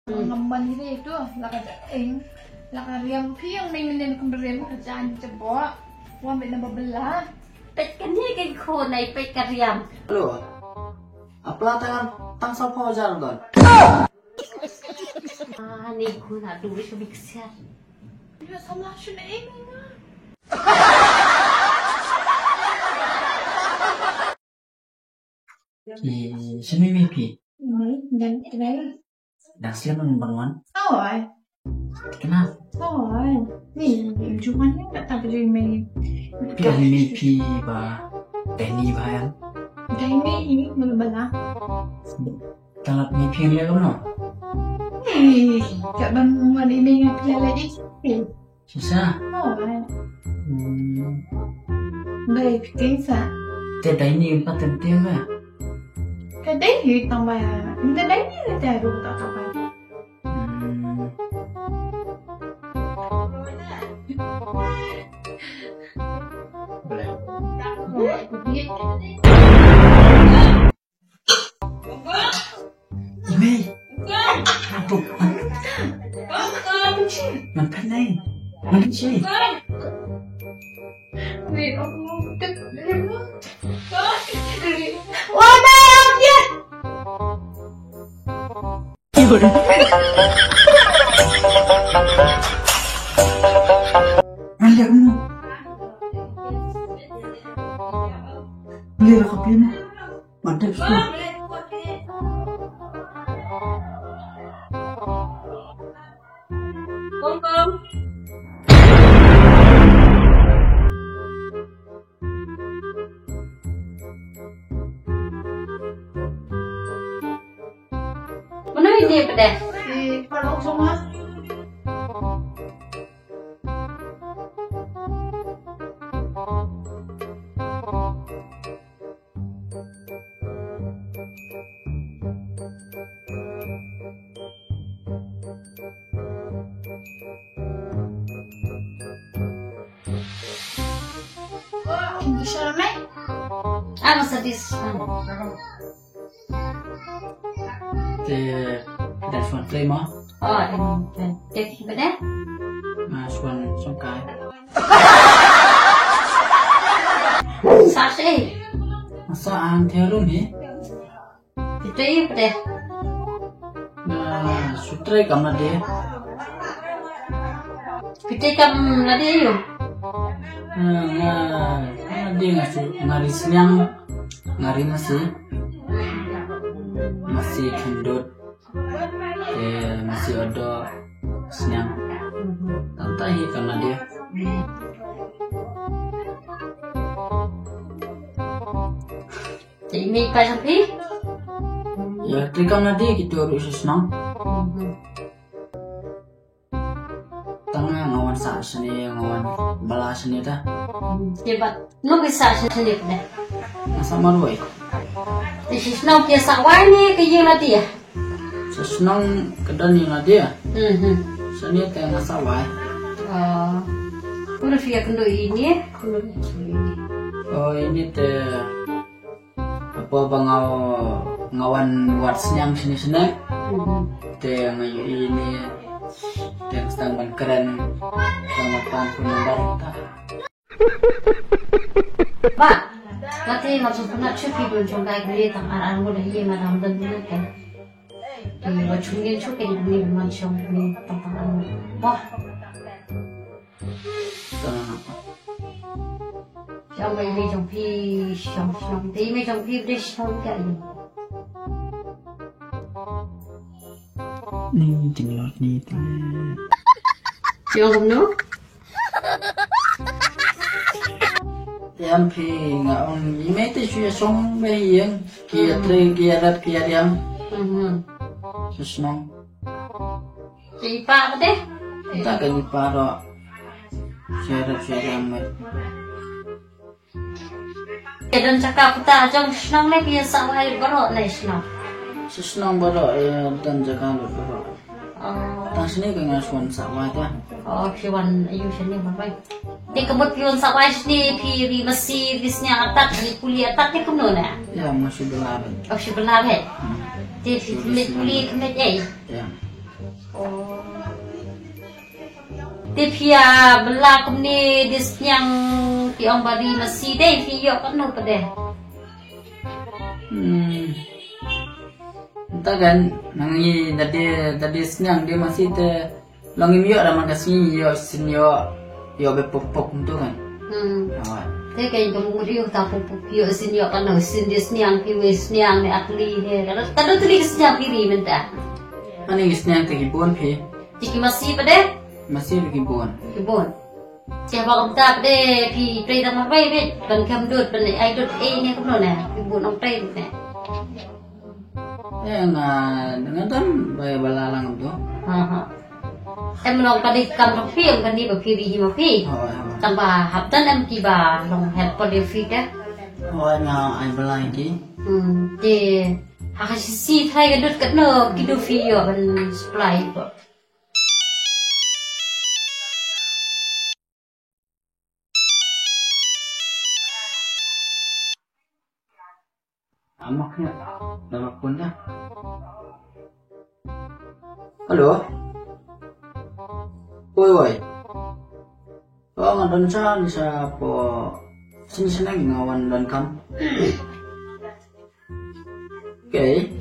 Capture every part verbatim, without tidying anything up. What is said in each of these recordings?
Ngam ban hi re tu, la ka ing, la ka riam phi ïa mei mynnin kum riam ka jan jabo. Wa mei na babla. Peit kane ka khun ai peit ka riam. Hello. Apla tangan tang sa pho jar don. Ah, ni khun adu ri ka bik siar. Yu sama shun ing. Ki shimi mi pi. Ni dan trai. Dang siam nang ban wan. Oi. Kenal. Oi. Ni juman ni tak tak jadi main. Pi ni mi pi ba. Dai ni ba yang. Dai ni ni mana bala. Tangat ni pi ni lo no. Ni kat ban wan ini ni pi lagi. Shisha. Oh, right. Hmm. Bai, phi sa. Te dai ni empat tem tem ba. Te dai ni tang ba. Te dai ni te ru ta ta ba. Hmm. Boleh. Ime. Aduh. Man phet nai. Man phet nai. Man liak mo. Man liak ka pin. Mantap, Stu. Kong, kong. Mano ini pede? Si Pak Lok Song, Mas. Hindi siya, may? Ah, masa this one. Te, that's one play mo? Oh, and, and, take it there. Mas one song kai. Sa shi. Masa ang theru ni. Phi trei ïa phi de? Nga shu trei kam lade. Phi trei kam lade ïa u? Nga, nga, nga lade nga shu, nga ri sniang, nga ri masi. Masi khyndiat. Eh, masi odo sniang. Tang ta hi kam lade. Te i mei i pa jong phi? Ïa, trei kam lade kito ruh shisnong. Mhm. Tang nga wan sah shane, nga wan bala shane ta. Hmm, te bad no ki sah shane phi ne? Nga sah marwei. Te shisnong ki sah wai ne ka ïing lade? Shisnong ka don ïing lade. Mhm. Shane te nga sah wai. Oh. Kumno phi ïakynduh ïa ine? Kumno phi ïakynduh ïa ine? Oh, ine te Hapoh ba nga, nga wan wad sniang shane shane. Mhm. Te nga ïohi ine, te nga sdang ban kren, sdang ban pan phone number ta. Ba, kata nga shu pynat shuh phi don jong ka ïa tang ar ar ngut ïa nga dang don ïa ka. Ki wa chungin shuh ka ïa ni man shong ni tang tang ar ngut. Wah. Shong ba i mei jong phi, shong, shong. Te i mei jong phi ba dei shong ka i. Ni jinglot ni te. Shong kumno? Ïa phi nga ong i mei te shu ïa shong ba ïeng. Ki ïa trei, ki ïa rep, ki ïa riam. Mhm. Shu shnong. Te i pa pat de? Te ka i pa ruh. Shu ïa rep shu ïa riam met. Te don jaka pat jong shnong ne ki sah wai baroh ne shnong? Shnong baroh, eh, don jaka lut baroh. Oh. Tang shane ka nga shu wan sah wai ta. Oh, phi wan aiu shane baroh. Te ka mut phi wan sah wai shane phi ri masi, ri sniang atat, ri puli atat ne kumno ne? Ïa, nga shu bylla beit. Oh, shu bylla beit. Hmm. Te phi khmih puli, khmih ei? Ïa. Te phi ïa bala kumne de sniang, phi ong ba ri masi de, phi ïoh katno pat de? Hmm. Nta kan, nang i da de, da de sniang de masi te long im ïoh da man ka sngi ïoh sin ïoh, ïoh be pok pok kumtu kan. Hmm. Awai. Te kan ka mung riu ta pok pok ïoh sin ïoh katno sin de sniang phi wei sniang ne atli he. Ka da, ka da tli ka sniang phi ri mynta. Ani ka sniang te ki bun phi. Te ki masi pat de? Masi phi ki bun. Ki bun. Te ba kumta pat de phi trei da marwei be ban kam dut ban ai dut ei ne kumno ne. Ki bun ong trei ne. Eh, nga, nga don ba, ba la lang tu. Ha, ha. Em long ka dei kam long phi, em ka dei ba phi ri hi ma phi. Oh, oh. Tang ba hap don em ki ba long help por de phi ka. Oh, nga ai ba la ki. Hmm, te ha ka shi si thai ka dut katno ki du phi ïoh ban supply ko. Amak nya, dah bakun dah. Hello. Oi, oi. Oh, nga don sa ni sa po. Sini sana ngi ngawan don kam. Okay.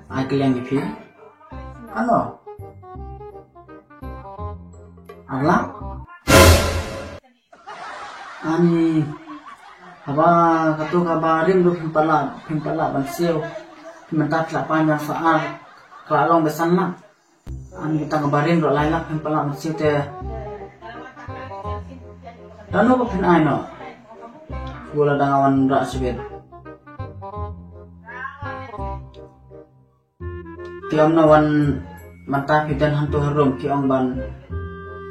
Ai kaliang ïa phi. Ano? Ar lak? Ani haba katu kaba rim ruh phim pat lah, phim pat lah ban siew. Phim pat lah pan ban sa ar. Ka la long ba san lak. Ani kita kaba rim ruh lai lak phim pat lah ban siew te. Dano ba phin ai noh. Bula dang wan rah sibit. Phi ong na wan mynta phi don hangto ha rum phi ong ban.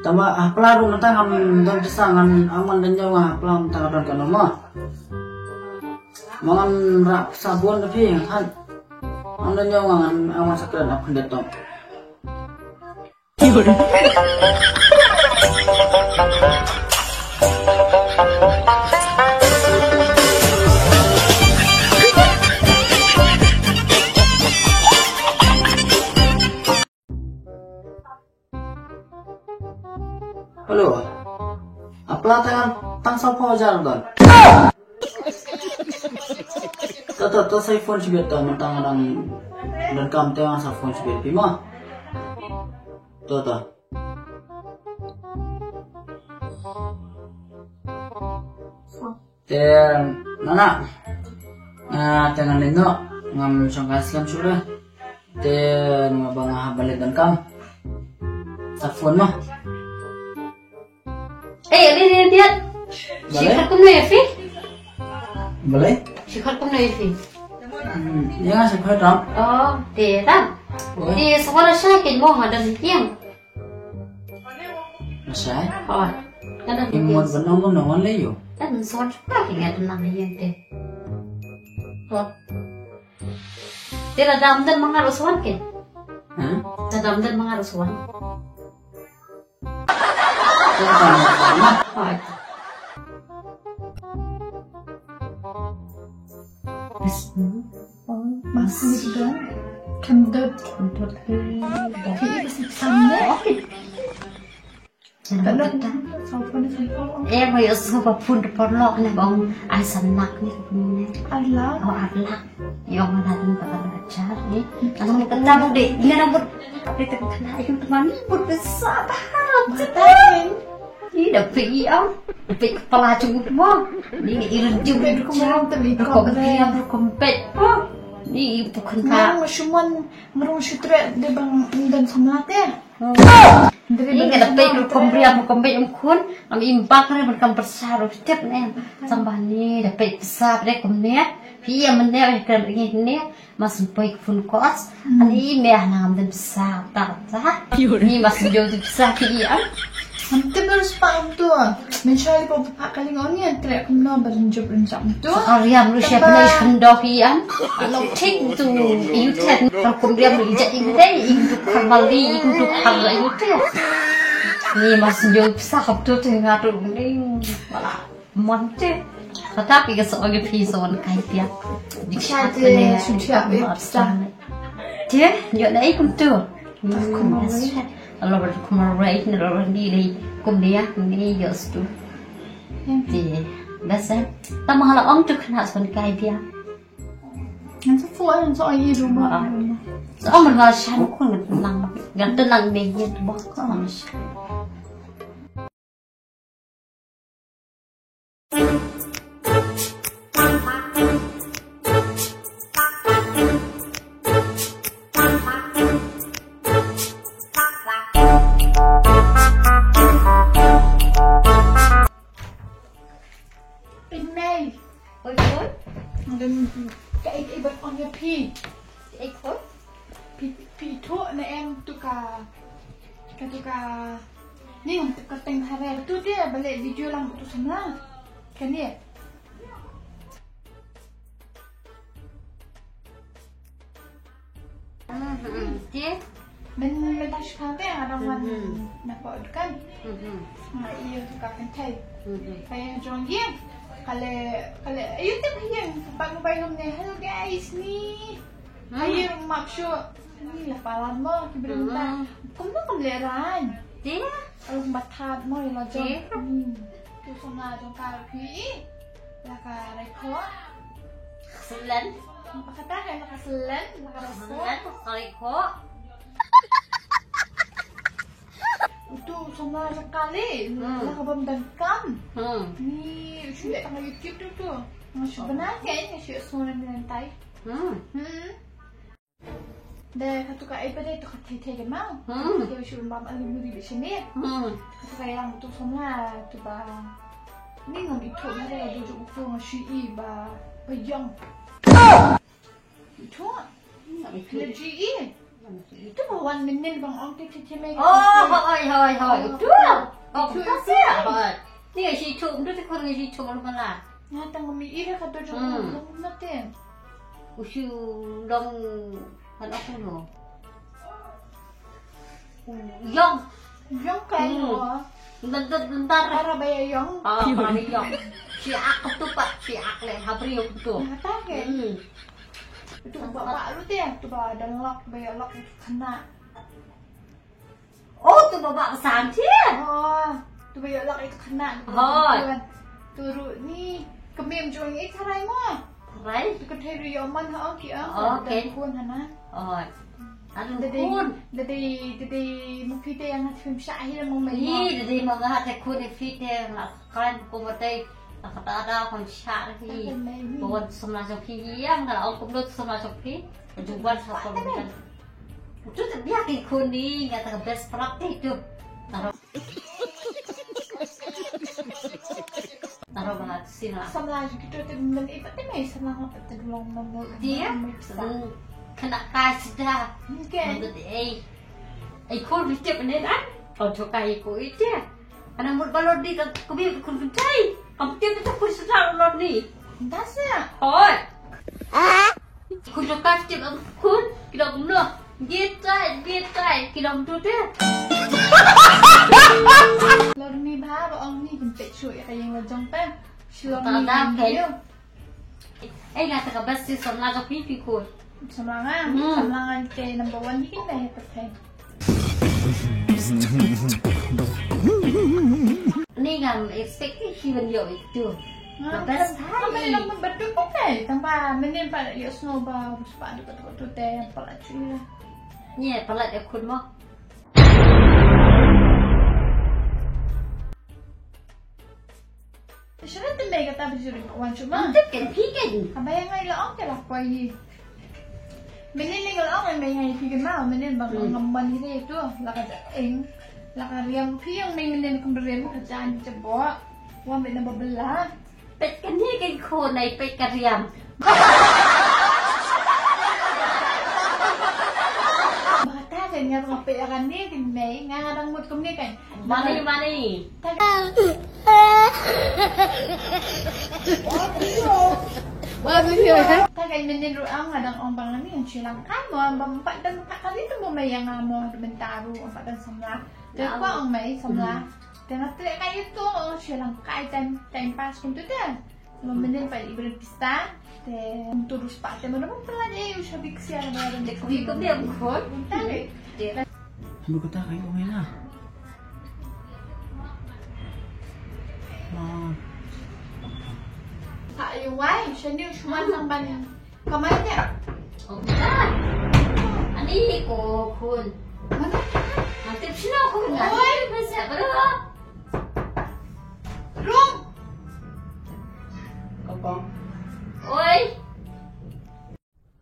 Tangba hapla ruh mynta ngam don pisa ngan ong ban don ñiew nga hapla mynta nga don kano ma. Ma ngan rah pisa bun da phi ngan than. Ngan don ñiew nga ngan ong ban sa kren ap khyndiat tong. Hello. Apla tang tang sa pho jar don. To to to sa phone sibit to mynta nga dang don kam te sa phone sibit phi ma. To to. Te nana. Ah, te ngan leit noh ngam shong ka slem shuh. Te nga ba nga hap ban leit donkam. Sa phone mo. Eh, ri ri ri. Balei? Shi khot kumno ïa phi? Balei? Shi khot kumno ïa phi? Hmm, ïa nga shi khot tam. Oh, te tam. Oi. Te sa wala sha kin mo ha dan kiang. Lashai? Hooid. Ka dang. Im mut ban ong kumno wan lei ïoh. Kan sot pa ki ngat nang ïeng te. Hooid. Te la dam dan ma nga ruh swan ke. Hah? La dam dan ma nga ruh swan. Hooid. Mas ni tu kan. Kendut. Kendut. Tapi itu sih sama. Kan dong. Eh, ma ïoh sngewbha phone te paralok ne ba ong ai san lak ne ka phone ne. Ar lak. Oh, ar lak. Ïoh ma na dang kata belajar ne. Tang kata buk de, ïa na buk. Tapi tang kata ïoh tu mani buk besar bah. Betul. Ni da pe i am. Da pe kepala cungut mo. Ni ni irin jum. Rukom rukom pet mo. Ni bukan tak. Nang shuman ngerung shutre de bang dan samlate. Ni nga da peit rukom riam rukom beit ym khun, ngam im bak re ban kam pyrsa ruh tip ne. Samba ni da peit pyrsa re kumne. Phi ïa mynne re kren ngi ne. Mas poi ka phone kos. Ani me hana ngam den pyrsa ta ta. Ni mas jong tu pyrsa ki ïa. Ngam tip ruh spa tu. Mynshuwa i pop pa ka ling oni an trek kumno ba rin jup rin jam tu. Ka riam ruh siap nai khyndok ïa. Alok thik tu ïu thet. Ka kum riam ruh i jat i dei i duk khar bali i duk khar ïu thet. Ni mas jong pisa khap tu tu nga tu ning. Wala. Mon te. Kata pi ka so agi phi so wan kai pia. Dik sha te sudia be pisa. Te, yo na i kum tu. Kum mas. Alo, kumno re, ne ro ni re, kumne ïa, ni yo stu. Ti, basa, tama hala ong tu kena son kai dia. Ngan sa fuan, so ai rumah. So ong hala shan kun nang, ngan tenang ne ye tu bok. Pynmei. Oi, oi. Ngan kaei kaei ban ong ïa phi. Kaei khun? Phi, phi thuh ne em tu ka, ka tu ka. Ni tu ka teng hare tu te ba leh video lang tu samla. Kane. Hmm, hmm, hmm. Te, men, men ta shkang te, nga dang wan, hmm, hmm, na pok dukan. Hmm, hmm. Nga ïoh tu ka kynthei. Hmm, hmm. Ka ïeng jong ïing. Ka leh, ka leh, ayu te ka ïeng, ka pat mobile kumne, "Hello guys, ni." Hmm. Ka ïeng map shuh. Ni la palat mo, ki briew mynta. Hmm. Kumno kum leh rang. Te? Ka long ba thad mo, ïa la jong. Te? Hmm. Tu samla jong ka ruh phi i. La ka rai khoh. Selen. Ba kata ka la ka selen, la ka rai khoh. Selen, ka rai khoh. Utu samla jong ka leh, hmm, la ka bym donkam. Hmm. Ni, u shu leh tang ha YouTube tu tu. Nga shu bna kein, nga shu ïohsngew na mynta. Hmm. Hmm. Dei, katu ka ai ba dei tu ka thei thei kan ma. Hmm. Ka shu bam ali muri bishini. Hmm. Katu ka ïang tu samla tu ba. Ni ngam ithuh ma dei, dei tu nga shu i ba, ba ïong. Ithuh. Ngam ithuh. Allergy i. Tu ba wan mynnin bang ong thei thei thei me. Oh, hoi, hoi, hoi. Tu. Oh, tu, tu. Hoi. Ni nga shu ithuh, tu te khun nga shu ithuh malu mala. Nga tang ngam i ira katu jong, hmm, ngam na te. U shu long kan aku no. Yong. Yong kai no. Bentar, bentar. Para ba ïa yong. Ah, para ba ïa yong. Shi ak tu pa, shi ak le habri tu. Ngata ke? Hmm. Tu ba ba lu te, tu ba dang lok, ba ïa lok tu kena. Oh, tu ba ba san ti. Oh, tu ba ïa lak itu kena. Hoi. Tu ruh ni kemim jong i tharai mo. Tharai. Tu ka thai ruh ïa man ha ong ki ong. Oh, okay. Kun hana. Hoi. Adu kun. Dadi, dadi mukite yang film syahir mo mai. Ih, dadi mangah te kun fite. Kan ko batai. Kata ada kon syahir. Kon semna jong ki yang kalau aku belum semna jong ki. Juwan sa ko kan. Tu te biak i khun ni nga ta best practice tu. Taro. Taro ba sina. Samla ju kito te men i pate mai samla nga pate long mo mo. Dia. Kena kai sida. Mungkin. Ei. Ei khun ni tip ne na. Kau tu kai ko ite. Kana mut balor di ka kubi khun khun tai. Kam tip ta khun sida lor ni. Dasa. Hoi. Khun jaka tip ang khun, ki dong kumno. Gitai, gitai, ki dong tu te. Lor ni bha ba ong ni kin pek shu ïa ka ïing la jong te. Shu lor ni kin ïa. Eh, nga ta ka best si samla ka pi pi khun. Samla nga, hmm, samla nga te number one ni kin dei ha ka thai. Ni ngam expect ki hi ban ïoh itu. Nga best. Ngam ïoh ban betul pun dei. Tang ba mynnin pat ïohsngew ba bus pat duk duk tu te palat shu ïa. Ni palat ïa khun mo. Shuwa te mei kata ba ju wan shu ma. Tip kan phi kan. Haba ïa ngai la ong te la poi hi. Mynnin ling la ong mei ngai phi kan ma, mynnin ba ngam ban hi re tu la ka eng. La ka riam phi ïa mei mynnin kum riam ka jan jabo. Wa mei na ba bela. Peit kane kan khun ai peit ka riam. Ba ta kan ïa ma peit ïa kane kan mei nga dang mut kumne kan. Mani, mani. Ta ka, ta ka mynnin ruh nga dang ong ba nga ni shu lang kai mo ba empat dan empat kali tu mo mei ïa nga mo mynta ruh empat dan samla. Te kwah ong mei samla. Te nga treh kai ïa to shu lang kai time, time pass kumtu te. Mo mynnin pat i briew pista. Te kumtu ruh spah te mo da mo pynlait ei u sha bik sia na ba dang dek. Bik kumne ym khot. Kumta dek. Mukata kai ong ina. Ma. Ta yu wai, shani u shuan sang ban. Kamai te. Ong ta. Ani ko khun. Mana? Nanti sino khun. Oi. Masa bro. Rum. Kapang. Oi.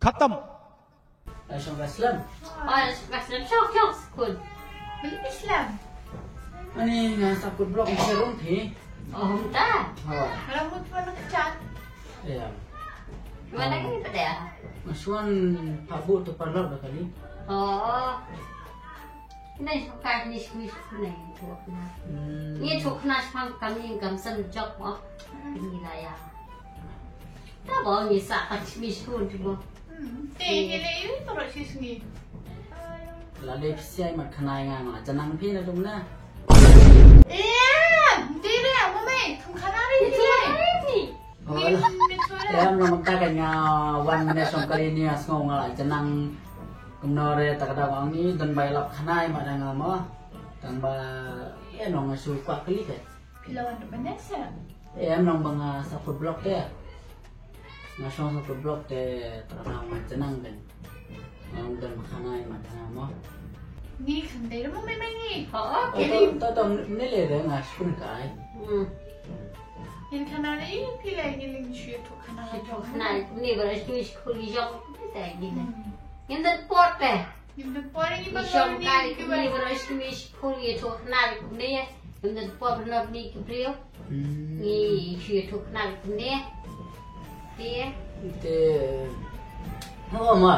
Khatam. Ai shong ka slem. Ai shong ka slem, shong shong skul. Beli Islam. Ani nga saput blok ni rum phi. Oh, ta. Ha. Rambut mana kecat. Iya. Mana ni pada? Masuan Pak Bu tu parlor dah kali. Oh. Nai shong ka ni shui shui nai tu na. Hmm. Ni tu kena shong kami gamsan jok mo. Ni lah ya. Ta ba ngi sa ka chmi shun tu mo. Hmm. Te ngi le yu to ro shi sngi. La le psiai mat khanai nga nga janang phi na tum na. Eh, ti re mo me thum khana ri ti re. Em nong ta ka nga wan mane song kali ni as ngong la janang kumno re ta ka da wang ni don bai lap khanai ma da nga mo. Tang ba e nong su kwa kali ke. Phi la wan ruh mynne seh? Em nong ba nga saput blok te. Nga shong saput blok te tara nga wan janang kan. Nga wan don ma khana i mat hana mo. Ngi khan dei mo me me ngi. Ho, to to to ne le de nga shun kai. Hmm. Ngi khana le i phi le ngi ling shu to khana. Shu to khana ni ba shu shu li jong te ni. Ngi don pot te. Ngim don por ngi ba shong kai kumne ba ro shi mi shi khun ngi thoh khana kumne. Ngim don por ba nor ni ki briew. Ngi shi thoh khana kumne. Te. Te. Ho ma.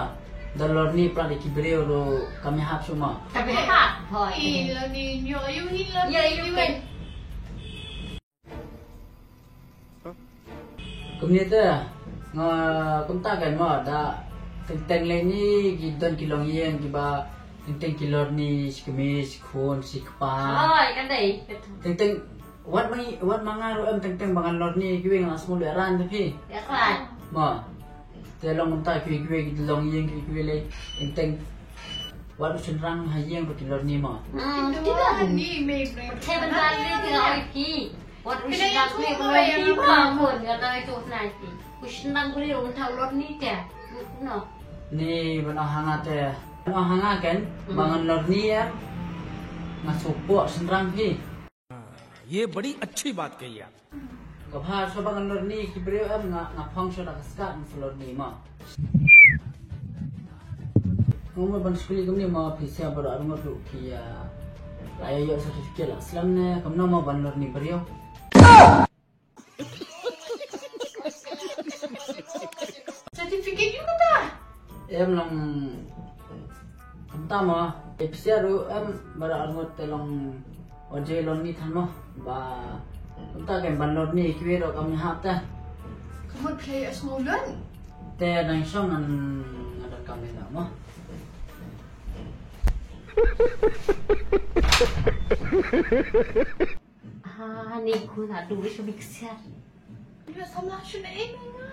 Da lor ni pra de ki briew ro kami hap suma. Kami hap. Hoi. I lor ni nyo yu hin lor ni yu wen. Kumne te nga kumta kan mo da teng teng le ni ki don ki long ïeng ki ba teng teng ki lor ni shi kmie shi khun shi kpa. Oi kan dei. Teng teng wat ma wat ma nga ru em teng teng ba ngan lor ni ki weng la smul ran te phi. Ya kan. Mo. Te long kumta ki ki ki long ïeng ki ki le teng teng. Wat u shynrang ha ïeng ba ki lor ni mo. Hmm. Te ban ba le ki la oi phi. Wat u shnang kri u lor ni ba khun, nga dang ito nai ti. U shnang kri u thau lor ni te. No. Ni ban ong hanga te. Ban ong hanga ken, ba ngan lor ni ya. Nga supo shnang phi. ये बड़ी अच्छी बात कही आप। Ka bha shuwa ba ngan lor ni ki briew em nga, nga phong shuwa da ka skat nga lor ni ma. Ngam ban skul kumne ma phi sia baroh arngut ruh ki ïa la ïoh certificate la slem ne kumno ma ban lor ni briew. Certificate ïa kata? Em long kumta ma, phi sia ruh em baroh arngut te long ot jai lor ni than ma ba kumta ken ban lor ni kiwei ruh kam hap ta. Ka mut phi ïa sngew lun. Te nang shong ngan ngan donkam ïa nga mo. Ha, ni khun adu shu bik siar. Ina samla shun e ni nga.